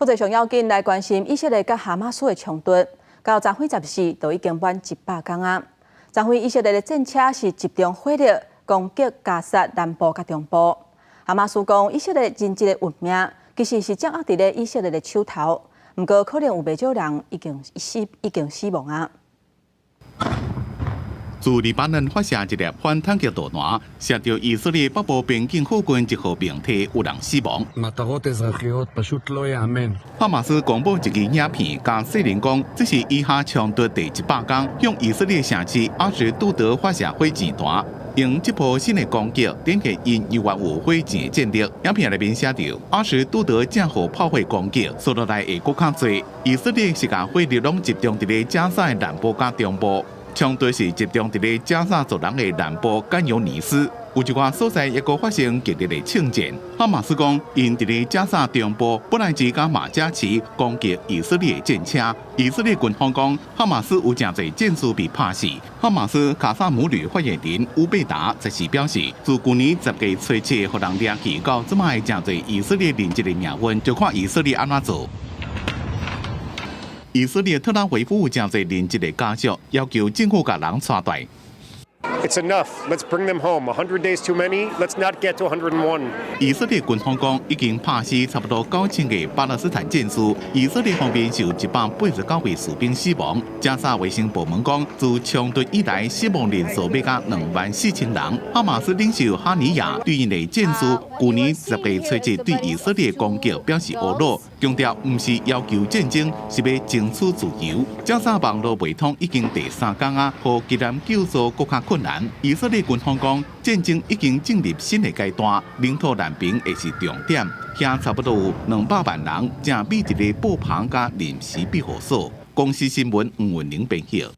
國際上要緊來關心以色列佮哈馬斯的衝突，到昨昏14都已經滿100工啊。昨昏以色列的戰車是集中火力攻擊加薩南部佮中部。哈馬斯講，以色列人質的運命其實是掌握佇咧以色列的手頭，毋過可能有袂少人已經死亡啊。自黎巴嫩發射一粒反坦克導彈，射著以色列北部邊境附近一號病體，有人死亡。哈馬斯公布一支影片，佮世人講，這是以哈衝突第100工，向以色列城市阿什杜德發射火箭彈，用這波新的攻擊，展現𪜶猶原有火箭戰力。影片內面寫著，阿什杜德正予炮火攻擊，紲落來會閣較濟。以色列是共火力攏集中佇咧加薩的南部佮中部。衝突是集中佇咧加薩走廊的南部汗尤尼斯，有一寡所在猶閣發生激烈的槍戰。哈馬斯講，𪜶佇咧加薩中部布萊茲佮馬加奇攻擊以色列的戰車。以色列軍方講，哈馬斯有誠濟戰士被拍死。哈馬斯卡薩姆旅發言人烏貝達則是表示，自舊年10月初七予人掠去到這擺誠濟以色列人質的命運，就看以色列按怎做。以色列特拉維夫有誠濟人質的家屬要求政府共人帶轉。 It's enough. Let's bring them home. 100 days too many. Let's not get to 101. 以色列軍方講，已經拍死差不多9000個巴勒斯坦戰士。以色列方面是有189位士兵死亡。加薩衛生部門講，自衝突以來，死亡人數欲到24,000人。哈馬斯領袖哈尼亞對𪜶的戰士舊年10月初七對以色列攻擊表示懊惱，強調毋是要求戰爭，是欲爭取自由。加薩網路袂通已經第三工啊，予救難救助閣較困難。以色列軍方講，戰爭已經進入新的階段，領土難平會是重點。遐差不多有200萬人正覕佇咧布棚佮臨時庇護所。公視新聞吳文玲編譯。